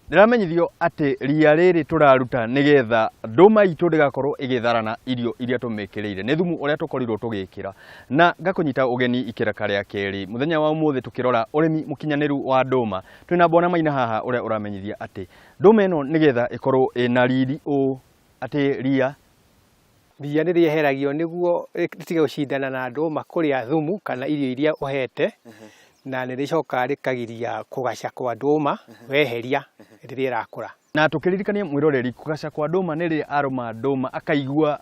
Ndĩramenyithio atĩ ria rĩrĩ tũraruta nĩgetha ndũma itũ ndĩgakorwo ĩgĩtharana irio iria tũmĩkĩrĩire nĩ thumu ũrĩa tũkorirwo tũgĩkĩra. Na ngakũnyita ũgeni ikereka rĩa kerĩ mũthenya wa ũmũthĩ tũkĩrora ũrĩmi mũkinyanĩru wa ndũma. Twĩna Bwana Maina haha ũrĩa ũramenyithia atĩ ndũma ĩno nĩgetha ĩkorwo ĩna riri ũũ atĩ ria Ria nĩ rĩeheragio nĩguo rĩtige gũcindana na ndũma kũrĩa thumu kana irio iria ũhete, na nĩ rĩcokaga rĩkagiria kũgaca kwa ndũma weheria rĩrĩa ĩrakũra. Na tũkĩririkania mwĩroreri kũgaca kwa ndũma nĩ rĩrĩa arũma ndũma akaigua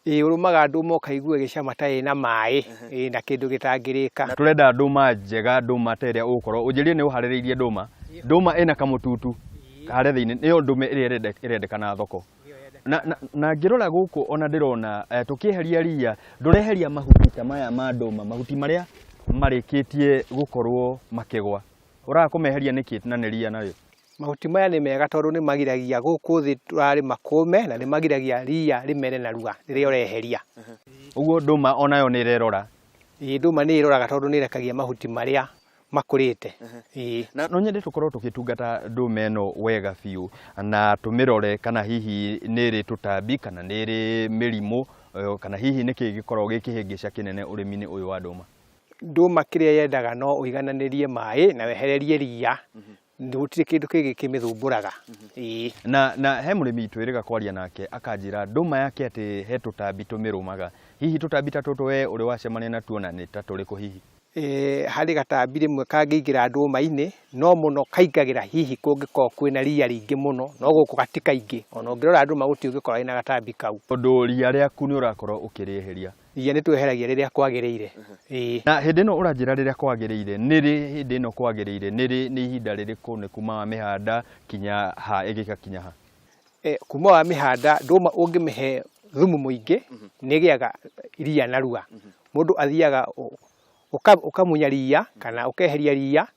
Ĩĩ ũrũmaga ndũma ũkaigua ĩgĩcama ta ĩna maĩ, ĩna kĩndũ gĩtangĩrĩka. Na tũrenda ndũma njega, ndũma ta ĩrĩa ũgũkorwo, ũnjĩrire nĩ ũharĩrĩirie ndũma, ndũma ĩna kamũtutu harĩa thĩinĩ, nĩyo ndũma ĩrĩa ĩrendekana thoko. Na ngĩrora gũkũ ona ndĩrona tũkĩeheria ria, ndũreheria mahuti ta maya ma ndũma, mahuti marĩa marĩkĩtie gũkorwo makĩgwa. Ũraga kũmeheria nĩkĩ na nĩ ria narĩo? Mahuti maya nĩ mega tondũ nĩ magiragia gũkũ thĩ tũrarĩma kũme na nĩ magiragia ria rĩmere narua rĩrĩa ũreheria. Ũguo ndũma onayo nĩ ĩrerora? Ĩĩ ndũma nĩ ĩroraga tondũ nĩ ĩrekagia mahuti marĩa makũrĩte. Ĩĩ. Na no nyende tũkorwo tũgĩtungata ndũma ĩno wega biũ na tũmĩrore kana hihi nĩ ĩrĩ tũtambi kana nĩ ĩrĩ mĩrimũ kana hihi nĩkĩ gĩkoragwo gĩ kĩhĩngĩca kĩnene ũrĩmi-inĩ ũyũ wa ndũma. Ndũma kĩrĩa yendaga no ũigananĩrie maĩ na wehererie ria gũtirĩ kĩndũ kĩngĩ kĩmĩthumbũraga. Ĩĩ. Na he mũrĩmi twĩrĩga kwaria nake akanjĩra ndũma yake atĩ he tũtambi tũmĩrũmaga. Hihi tũtambi ta tũtũ we ũrĩ wacemania natuo na nĩ ta tũrĩkũ hihi? Harĩ gatambi rĩmwe kangĩingĩra ndũma-inĩ, no mũno kaingagĩra hihi kũngĩkorwo kwĩna ria rĩingĩ mũno, no gũkũ ti kaingĩ. Ona ũngĩrora ndũma gũtirĩ ũngĩkora ĩna gatambi kau. Tondũ ria rĩaku nĩ ũrakorwo ũkĩrĩeheria. Ria nĩ tweheragia rĩrĩa kwagĩrĩire. Ĩĩ. Na hĩndĩ ĩno ũranjĩra rĩrĩa kwagĩrĩire, nĩ rĩ hĩndĩ ĩno kwagĩrĩire? Nĩ rĩ, nĩ ihinda rĩrĩkũ, nĩ kuma wamĩhanda kinya ha ĩgĩgakinya ha? Kuma wamĩhanda ndũma ũngĩmĩhe thumu mũingĩ nĩ ĩgĩaga ria narua. Mũndũ athiaga ũkamunya ria kana ũkeheria ria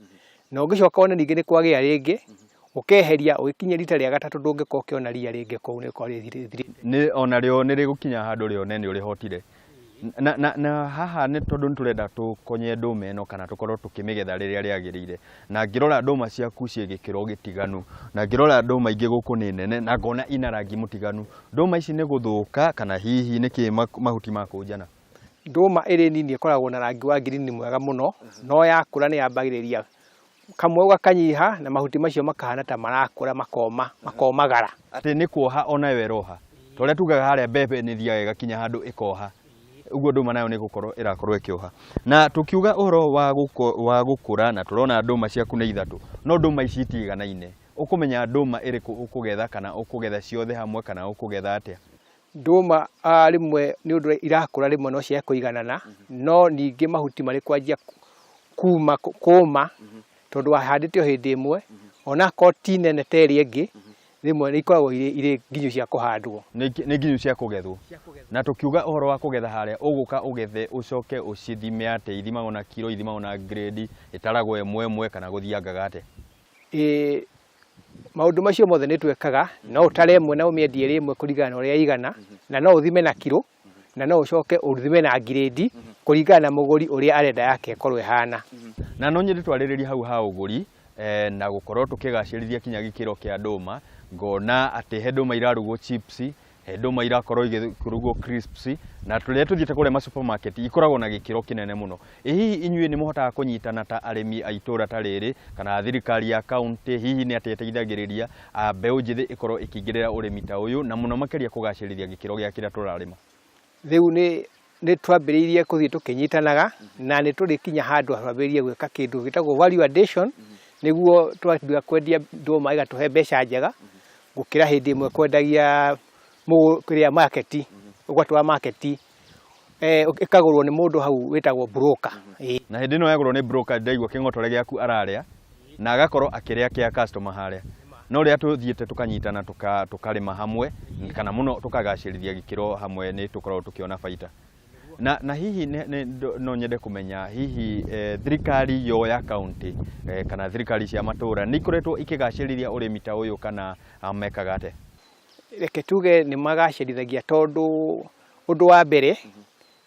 na ũngĩcoka wone ningĩ nĩ kwagĩa rĩngĩ ũkeheria ũgĩkinyia rita rĩa gatatũ ndũngĩkorwo ũkĩona ria rĩngĩ kũu nĩ rĩkoragwo rĩthirĩte. Nĩ onarĩo nĩ rĩgũkinya handũ rĩone nĩ ũrĩhotire. Na haha nĩ tondũ nĩ tũrenda tũkonye ndũma ĩno kana tũkorwo tũkĩmĩgetha rĩrĩa rĩagĩrĩire. Na ngĩrora ndũma ciaku ciĩ gĩkĩro gĩtiganu, na ngĩrora ndũma ingĩ gũkũ nĩ nene na ngona ina rangi mũtiganu. Ndũma ici nĩ gũthũka kana hihi nĩkĩ mahuti makũnjana? Ndũma ĩrĩ nini ĩkoragwo na rangi wa ngirini mwega mũno, no yakũra nĩ yambagĩrĩria kamwe gakanyiha na mahuti macio makahana ta marakũra makoma, makomagara. Atĩ nĩ kuoha onayo ĩroha. Ta ũrĩa tugaga harĩa mbembe nĩ ĩthiaga ĩgakinya handũ ĩkoha, ũguo ndũma nayo nĩ gũkorwo ĩrakorwo ĩkĩoha. Na tũkiuga ũhoro wa gũkũra na tũrona ndũma ciaku nĩ ithatũ, no ndũma ici itiiganaine. Ũkũmenya ndũma ĩrĩkũ ũkũgetha kana ũkũgetha ciothe hamwe kana ũkũgetha atĩa? Ndũma rĩmwe nĩ ũndũ irakũra rĩmwe no ciage kũiganana, no ningĩ mahuti marĩ kwanjia kuma kũma, tondũ wahandĩte o hĩndĩ ĩmwe, onakorwo ti nene ta ĩrĩa ĩngĩ, rĩmwe nĩ ikoragwo irĩ nginyu cia kũhandwo. Nĩ nginyu cia kũgethwo. Na tũkiuga ũhoro wa kũgetha harĩa, ũgũka ũgethe ũcoke ũcithime atĩa? Ithimagwo na kiro, ithimagwo na grade, ĩtaragwo ĩmwe ĩmwe kana gũthiangaga atĩa? Ĩĩ maũndũ macio mothe nĩ twĩkaga, no ũtare ĩmwe na ũmĩendie ĩrĩ ĩmwe kũringana na ũrĩa ĩigana, na no ũthime na kiro, na no ũcoke ũthime na ngirĩndi kũringana na mũgũri ũrĩa arenda yake ĩkorwo ĩhana. Na no nyende twarĩrĩrie hau ha ũgũri na gũkorwo tũkĩgacĩrithia kinya gĩkĩro kĩa ndũma, ngona atĩ he ndũma irarugwo chips, he ndũma irakorwo ikĩrugwo crisps, na rĩrĩa tũthiĩte kũrĩa ma supermarket ikoragwo na gĩkĩro kĩnene mũno. Ĩ hihi inyuĩ nĩ mũhotaga kũnyitana ta arĩmi a itũra ta rĩrĩ, kana thirikari ya county hihi nĩ atĩa ĩteithagĩrĩria mbeũ njĩthĩ ĩkorwo ĩkĩingĩrĩra ũrĩmi ta ũyũ, na mũno makĩria kũgacĩrithia gĩkĩro gĩa kĩrĩa tũrarĩma? Rĩu nĩ twambĩrĩirie kũthiĩ tũkĩnyitanaga, na nĩ tũrĩkinya handũ twambĩrĩrie gwĩka kĩndũ gĩtagwo value addition, nĩguo twatua kwendia ndũma ĩgatũhe mbeca njega, gũkĩra hĩndĩ ĩmwe kwendagia kĩrĩa market, ũgatwara market ĩkagũrwo nĩ mũndũ hau wĩtagwo broker. Na hĩndĩ ĩno yagũrwo nĩ broker ndaigua kĩng'otore gĩaku ararĩa na agakorwo akĩrĩa kĩa customer harĩa. No rĩrĩa tũthiĩte tũkanyitana tũkarĩma hamwe kana mũno tũkagacĩrithia gĩkĩro hamwe nĩ tũkoragwo tũkĩona baita. Na hihi no nyende kũmenya hihi thirikari yo ya county kana thirikari cia matũra nĩ ikoretwo ikĩgacĩrithia ũrĩmi ta ũyũ kana mekaga atĩa? Reke tuge nĩ magacĩrithagia tondũ ũndũ wa mbere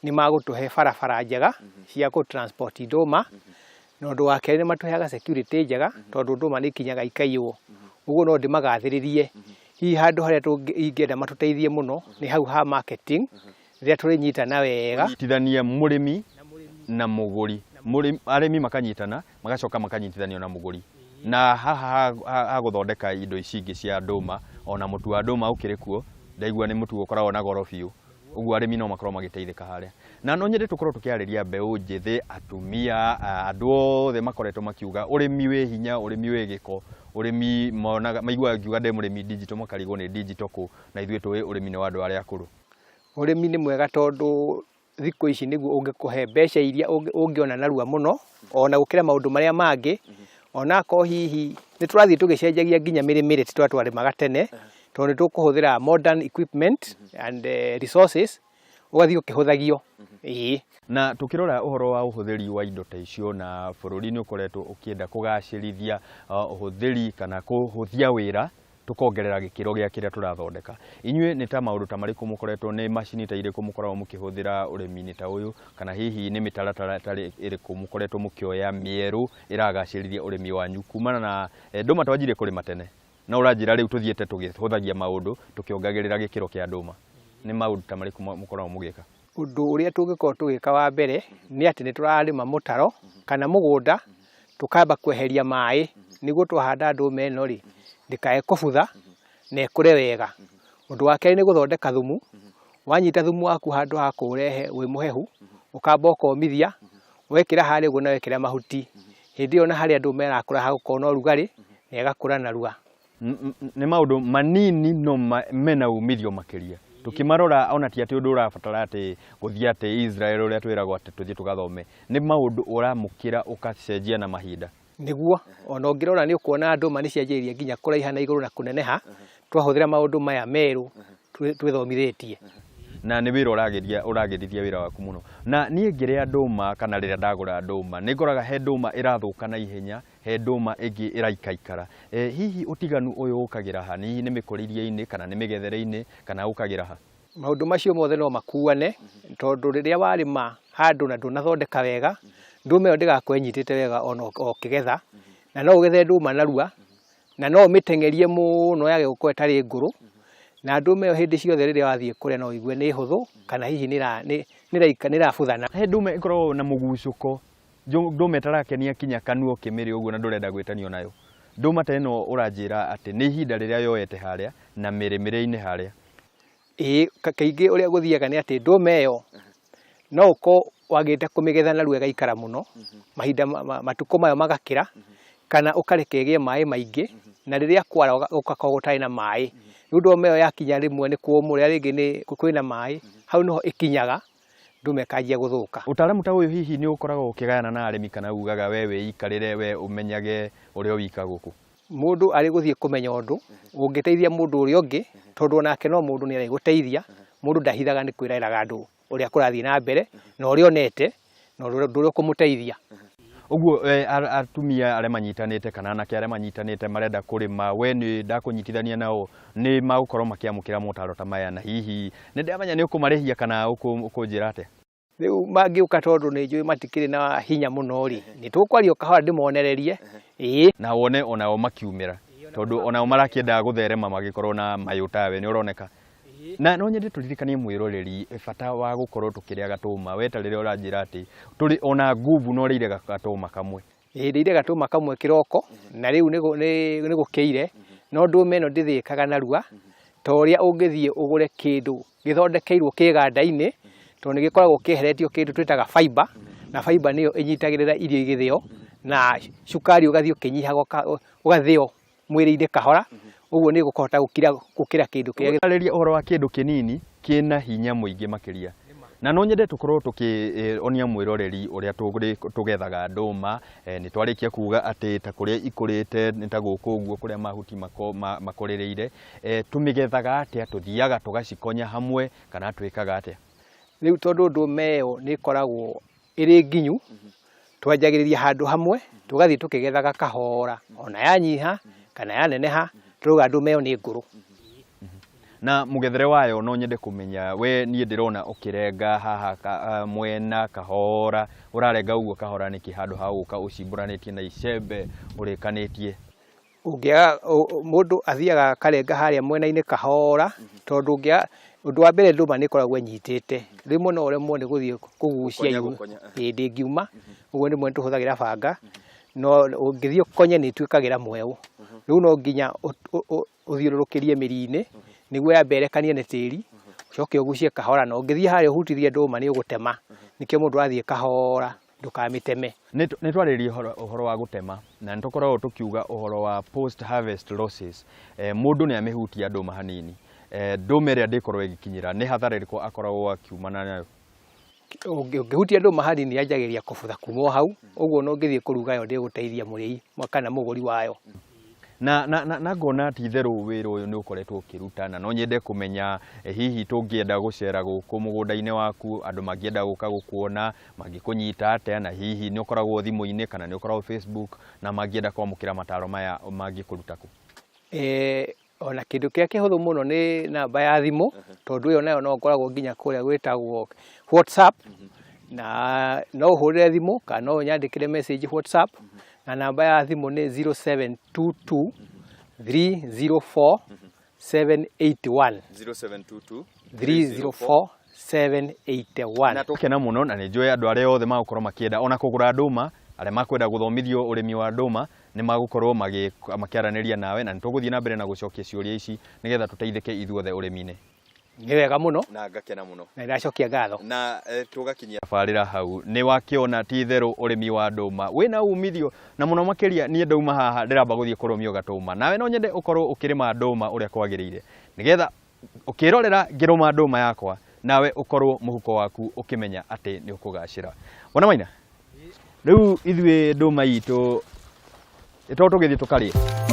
nĩ magũtũhe barabara njega cia gũ transport ndũma, na ũndũ wa kerĩ nĩ matũheaga security njega tondũ ndũma nĩ ikinyaga ikaiywo. Ũguo no ndĩmagathĩrĩrie. Hihi handũ harĩa ingĩenda matũteithie mũno nĩ hau ha marketing, rĩrĩa tũrĩnyitana wega. Nyitithania mũrĩmi na mũgũri. Arĩmi makanyitana, magacoka makanyitithanio na mũgũri. Na haha ha gũthondeka indo ici ingĩ cia ndũma, ona mũtu wa ndũma ũkĩrĩ kuo, ndaigua nĩ mũtu ũkoragwo na goro biũ. Ũguo arĩmi no makorwo magĩteithĩka harĩa. Na no nyende tũkorwo tũkĩarĩria mbeũ njĩthĩ, atumia, andũ othe makoretwo makiuga ũrĩmi wĩ hinya, ũrĩmi wĩ gĩko, ũrĩmi monaga, maiguaga ngiuga ndĩ mũrĩmi digital makarigwo nĩ digital kũ, na ithuĩ tũĩ ũrĩmi nĩ wa andũ arĩa akũrũ. Ũrĩmi nĩ mwega tondũ thikũ ici nĩguo ũngĩkũhe mbeca iria ũngĩona narua mũno, ona gũkĩra maũndũ marĩa mangĩ, onakorwo hihi nĩ tũrathiĩ tũgĩcenjagia nginya mĩrĩmĩre ti ta ũrĩa twarĩmaga tene, tondũ nĩ tũkũhũthĩra modern equipment and resources, ũgathiĩ ũkĩhũthagio. Ĩĩ. Na tũkĩrora ũhoro wa ũhũthĩri wa indo ta icio na bũrũri nĩ ũkoretwo ũkĩenda kũgacĩrithia ũhũthĩri kana kũhũthia wĩra, tũkongerera gĩkĩro gĩa kĩrĩa tũrathondeka. Inyuĩ nĩ ta maũndũ ta marĩkũ mũkoretwo, nĩ macini ta irĩkũ mũkoragwo mũkĩhũthĩra ũrĩmi-inĩ ta ũyũ, kana hihi nĩ mĩtaratara ta ĩrĩkũ mũkoretwo mũkĩoya mĩerũ ĩragacĩrithia ũrĩmi wanyu kumana na ndũma twanjirie kũrĩma tene, no ũranjĩra rĩu tũthiĩte tũgĩhũthagia maũndũ tũkĩongagĩrĩra gĩkĩro kĩa ndũma. Nĩ maũndũ ta marĩkũ mũkoragwo mũgĩka? Ũndũ ũrĩa tũngĩkorwo tũgĩka wa mbere nĩ atĩ nĩ tũrarĩma mũtaro kana mũgũnda, tũkamba kweheria maĩ nĩguo twahanda ndũma ĩno rĩ, ndĩkae kũbutha na ĩkũre wega. Ũndũ wa kerĩ nĩ gũthondeka thumu, wanyita thumu waku handũ ha kũũrehe wĩ mũhehu, ũkamba ũkomithia, wekĩra harĩa ũguo na wekĩra mahuti, hĩndĩ ĩyo na harĩa ndũma ĩrakũra hagũkorwo na ũrugarĩ na ĩgakũra narua. Nĩ maũndũ manini no mena umithio makĩria tũkĩmarora, ona ti atĩ ũndũ ũrabatara atĩ gũthiĩ atĩ Israel ũrĩa twĩragwo atĩ tũthiĩ tũgathome, nĩ maũndũ ũramũkĩra ũgacenjia na mahinda. Nĩguo, ona ũngĩrora nĩ ũkuona ndũma nĩ cianjĩrĩria nginya kũraiha na igũrũ na kũneneha, twahũthĩra maũndũ maya merũ twĩthomithĩtie. Na nĩ wĩra ũragĩria ũragĩrithia wĩra waku mũno. Na niĩ ngĩrĩa ndũma kana rĩrĩa ndagũra ndũma, nĩ ngoraga he ndũma ĩrathũka na ihenya, he ndũma ĩngĩ ĩraikaikara. Hihi ũtiganu ũyũ ũkagĩra ha? Hihi nĩ mĩkũrĩrie-inĩ kana nĩ mĩgethere-inĩ kana ũkagĩra ha? Maũndũ macio mothe no makuane, tondũ rĩrĩa warĩma handũ na ndũnathondeka wega, ndũma ĩyo ndĩgakorwo ĩnyitĩte wega ona ũkĩgetha, na no ũgethe ndũma narua, na no ũmĩteng'erie mũno yage gũkorwo ĩtarĩ ngũrũ, na ndũma ĩyo hĩndĩ ciothe rĩrĩa wathiĩ kũrĩa no ũigue nĩ hũthũ, kana hihi nĩ ĩrabuthana. He ndũma ĩkoragwo na mũgucũko, ndũma ĩtarakenia kinya kanua ũkĩmĩrĩa ũguo na ndũrenda gwĩtanio nayo. Ndũma ta ĩno ũranjĩra atĩ nĩ ihinda rĩrĩa yoete harĩa na mĩrĩmĩre-inĩ harĩa. Ĩĩ, kaingĩ ũrĩa gũthiaga nĩ atĩ ndũma ĩyo no ũkorwo wagĩte kũmĩgetha narua ĩgaikara mũno, mahinda matukũ mayo magakĩra, kana ũkareka ĩgĩe maĩ maingĩ, na rĩrĩa kwara gũgakorwo gũtarĩ na maĩ. Rĩu ndũma ĩyo yakinya rĩmwe nĩ kũmũ, rĩrĩa rĩngĩ nĩ kwĩna maĩ, hau nĩho ĩkinyaga ndũma ĩkanjia gũthũka. Ũtaaramu ta ũyũ hihi nĩ ũkoragwo ũkĩgayana na arĩmi kana ugaga we wĩikarĩre, we ũmenyage ũrĩa wika gũkũ? Mũndũ arĩ gũthiĩ kũmenya ũndũ ũngĩteithia mũndũ ũrĩa ũngĩ, tondũ onake no mũndũ nĩ arĩgũteithia. Mũndũ ndahithaga nĩ kwĩra eraga andũ ũrĩa kũrathiĩ na mbere na ũrĩa onete na ũndũ ũrĩa ũkũmũteithia. Ũguo atumia arĩa manyitanĩte kana anake arĩa manyitanĩte marenda kũrĩma, we nĩ ndakũnyitithania nao nĩ magũkorwo makĩamũkĩra motaro ta maya, na hihi nĩ ndamenya nĩ ũkũmarĩhia kana ũkũnjĩra atĩa? Rĩu mangĩũka tondũ nĩ njũĩ matikĩrĩ na hinya mũno rĩ, nĩ tũkwaria o kahora ndĩmonererie. Ĩĩ. Na wone onao makiumĩra, tondũ onao marakĩenda gũtherema magĩkorwo na mayũ tawe, nĩ ũroneka. Na no nyende tũririkanie mwĩroreri bata wa gũkorwo tũkĩrĩa gatũma. We ta rĩrĩa ũranjĩra atĩ tũrĩ ona nguvu no ũrĩire gatũma kamwe. Ĩĩ, ndĩire gatũma kamwe kĩroko na rĩu nĩ gũkĩire, no ndũma ĩno ndĩthĩĩkaga narua ta ũrĩa ũngĩthiĩ ũgũre kĩndũ gĩthondekeirwo kĩganda-inĩ, tondũ nĩ gĩkoragwo kĩeheretio kĩndũ twĩtaga fiber, na fiber nĩyo ĩnyitagĩrĩra irio igĩthĩo, na cukari ũgathiĩ ũkĩnyihaga ũgathĩo mwĩrĩ-inĩ kahora, ũguo nĩ ũkũhota gũkĩra kĩndũ kĩrĩa. Arĩria ũhoro wa kĩndũ kĩnini kĩna hinya mũingĩ makĩria. Na no nyende tũkorwo tũkĩonia mwĩroreri ũrĩa tũgethaga ndũma. Nĩ twarĩkia kuga atĩ ta kũrĩa ikũrĩte nĩ ta gũkũ ũguo kũrĩa mahuti makũrĩrĩire. Tũmĩgethaga atĩa? Tũthiaga tũgacikonya hamwe kana twĩkaga atĩa? Rĩu tondũ ndũma ĩyo nĩ ĩkoragwo ĩrĩ nginyu, twanjagĩrĩria handũ hamwe, tũgathiĩ tũkĩgethaga kahora, ona yanyiha kana yaneneha, tũrauga ndũma ĩyo nĩ ngũrũ. Na mũgethere wayo no nyende kũmenya, we niĩ ndĩrona ũkĩrenga haha mwena kahora, ũrarenga ũguo kahora nĩkĩ handũ ha gũka ũcimbũranĩtie na icembe ũrĩkanĩtie? Ũngĩaga mũndũ athiaga akarenga harĩa mwena-inĩ kahora, tondũ ũngĩaga, ũndũ wa mbere ndũma nĩ ĩkoragwo ĩnyitĩte, rĩmwe no ũremwo nĩ gũthiĩ kũgucia Gũkonya yume, gũkonya, ĩĩ ndĩngiuma, ũguo rĩmwe nĩ tũhũthagĩra banga, no ũngĩthiĩ ũkonye nĩ ĩtuĩkagĩra mweũ, rĩu no nginya ũthiũrũrũkĩrie mĩri-inĩ, nĩguo yambe ĩrekanie nĩ tĩri, ũcoke ũgucie kahora, na ũngĩthiĩ harĩa ũhutithie ndũma nĩ ũgũtema, nĩkĩo mũndũ arathiĩ kahora ndũkamĩteme. Nĩ twarĩrĩria ũhoro wa gũtema na nĩ tũkoragwo tũkiuga ũhoro wa post harvest losses. Mũndũ nĩ amĩhutia ndũma hanini, ndũma ĩrĩa ndĩkorwo ĩgĩkinyĩra nĩ hathara ĩrĩkũ akoragwo akiumana nayo? Ũngĩhutia ndũma hanini yanjagĩrĩria kũbutha kuma o hau, ũguo ona ũngĩthiĩ kũruga yo ndĩgũteithia mũrĩi kana mũgũri wayo. Na ngona ti itherũ wĩra ũyũ nĩ ũkoretwo ũkĩruta na no nyende kũmenya hihi tũngĩenda gũcera gũkũ mũgũnda-inĩ waku, andũ mangĩenda gũka gũkuona, mangĩkũnyita atĩa, na hihi nĩ ũkoragwo thimũ-inĩ kana nĩ ũkoragwo Facebook, na mangĩenda kwamũkĩra mataro maya mangĩkũruta kũ? Ona kĩndũ kĩrĩa kĩhũthũ mũno nĩ namba ya thimũ, tondũ ĩyo nayo no ngoragwo nginya kũrĩa gwĩtagwo WhatsApp, na no ũhũrĩre thimũ kana no ũnyandĩkĩre message WhatsApp, na namba ya thimũ nĩ 0722 304 781. 0722 304 781. Na tũkena mũno na nĩ njũĩ andũ arĩa othe magũkorwo makĩenda ona kũgũra ndũma, arĩa makwenda gũthomithio ũrĩmi wa ndũma nĩ magũkorwo makĩaranĩria nawe, na nĩ tũgũthiĩ na mbere na gũcokia ciũria ici nĩgetha tũteithĩke ithuothe ũrĩmi-inĩ. Nĩ wega mũno. Na ngakena mũno. Na nĩndacokia ngatho. Na tũgakinyia tabarĩra hau. Nĩ wakĩona ti itherũ ũrĩmi wa ndũma wĩna umithio, na mũno makĩria niĩ ndauma haha ndĩramba gũthiĩ kũrũmia gatũma. Nawe no nyende ũkorwo ũkĩrĩma ndũma ũrĩa kwagĩrĩire, nĩgetha ũkĩrorera ngĩrũma ndũma yakwa nawe ũkorwo mũhuko waku ũkĩmenya atĩ nĩ ũkũgacĩra. Bwana Maina, rĩu ithuĩ ndũma itũ ĩto tũgĩthiĩ tũkarĩe.